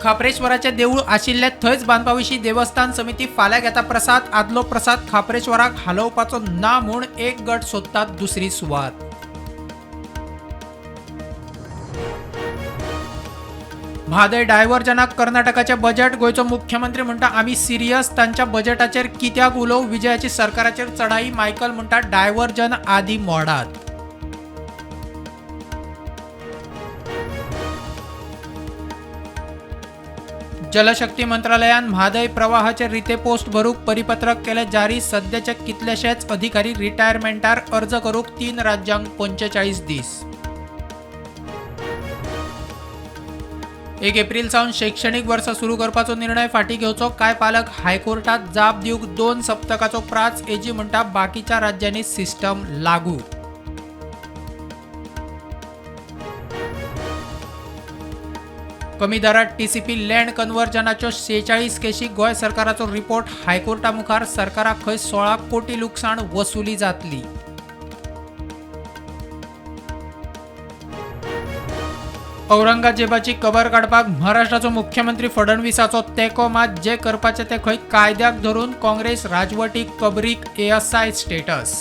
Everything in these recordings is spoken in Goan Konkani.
खाप्रेश्वराचे देवूळ आशिल्ले थंयच बांदपा विशीं देवस्थान समिती फाल्यां घेता प्रसाद. आदलो प्रसाद खाप्रेश्वराक हालोवपाचो ना म्हूण एक गट सोदतात दुसरी सुवात. म्हादय डायव्हर्जनाक कर्नाटकाचे बजेट. गोंयचो मुख्यमंत्री म्हणटा आमी सिरियस, तांच्या बजेटाचेर कित्याक उलोवं. विजयाची सरकाराचेर चढाई. मायकल म्हणटा डायव्हर्जन आदी मोडात. जलशक्ती मंत्रालयान म्हादय प्रवाहाचेर रिते पोस्ट भरूंक परिपत्रक केलें जारी. सद्याचे कितलेशेच अधिकारी रिटायरमेंटार, अर्ज करूंक 3 राज्यांक 45 दीस. 1 एप्रिल सावन शैक्षणीक वर्स सुरू करपाचो निर्णय फाटीं घेवचो. कांय पालक हायकोर्टात जाप दिवंक 2 सप्तकाचो प्राच. एजी म्हणटा बाकीच्या राज्यांनी सिस्टम लागू. कमी दरात टीसीपी लँड कन्व्हर्जनाच्यो 46 केशी. गोंय सरकाराचो रिपोर्ट हायकोर्टा मुखार. सरकाराक खंय 16 कोटी लुकसाण वसुली जातली. औरंगजेबाची कबर काडपाक महाराष्ट्राचो मुख्यमंत्री फडणवीसाचो तेंको. मात जे करपाचें तें खंय कायद्याक धरून. काँग्रेस राजवटीक कबरीक एएसआय स्टेटस.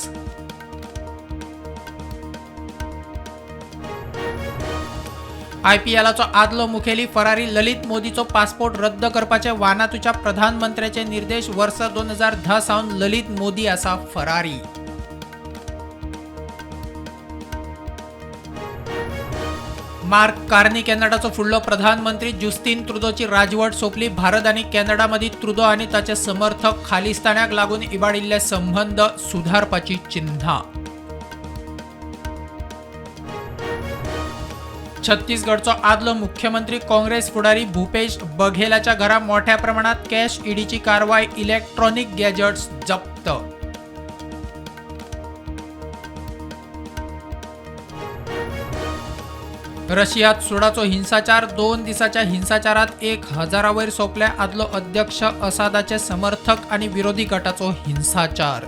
आयपीएलाचो आदलो मुखेली फरारी ललित मोदीचो पासपोर्ट रद्द करपाचे वानातूच्या प्रधानमंत्र्याचे निर्देश. वर्स 2010 सावन ललित मोदी आसा फरारी. मार्क कार्नी कॅनडाचो फुडलो प्रधानमंत्री. जुस्तीन त्रुदोची राजवट सोंपली. भारत आनी कॅनडा मदीं त्रुदो आनी ताचे समर्थक खालिस्तानाक लागून इबाडिल्ले संबंद सुधारपाची चिन्हां. छत्तीसगडचो आदलो मुख्यमंत्री काँग्रेस फुडारी भूपेश बघेलाच्या घरा मोठ्या प्रमाणात कॅश. ईडीची कारवाय, इलेक्ट्रॉनिक गॅजेट्स जप्त. रशियात सुडाचो हिंसाचार. 2 दिसाच्या हिंसाचारात 1000 वयर सोंपले. आदलो अध्यक्ष असादाचे समर्थक आनी विरोधी गटाचो हिंसाचार.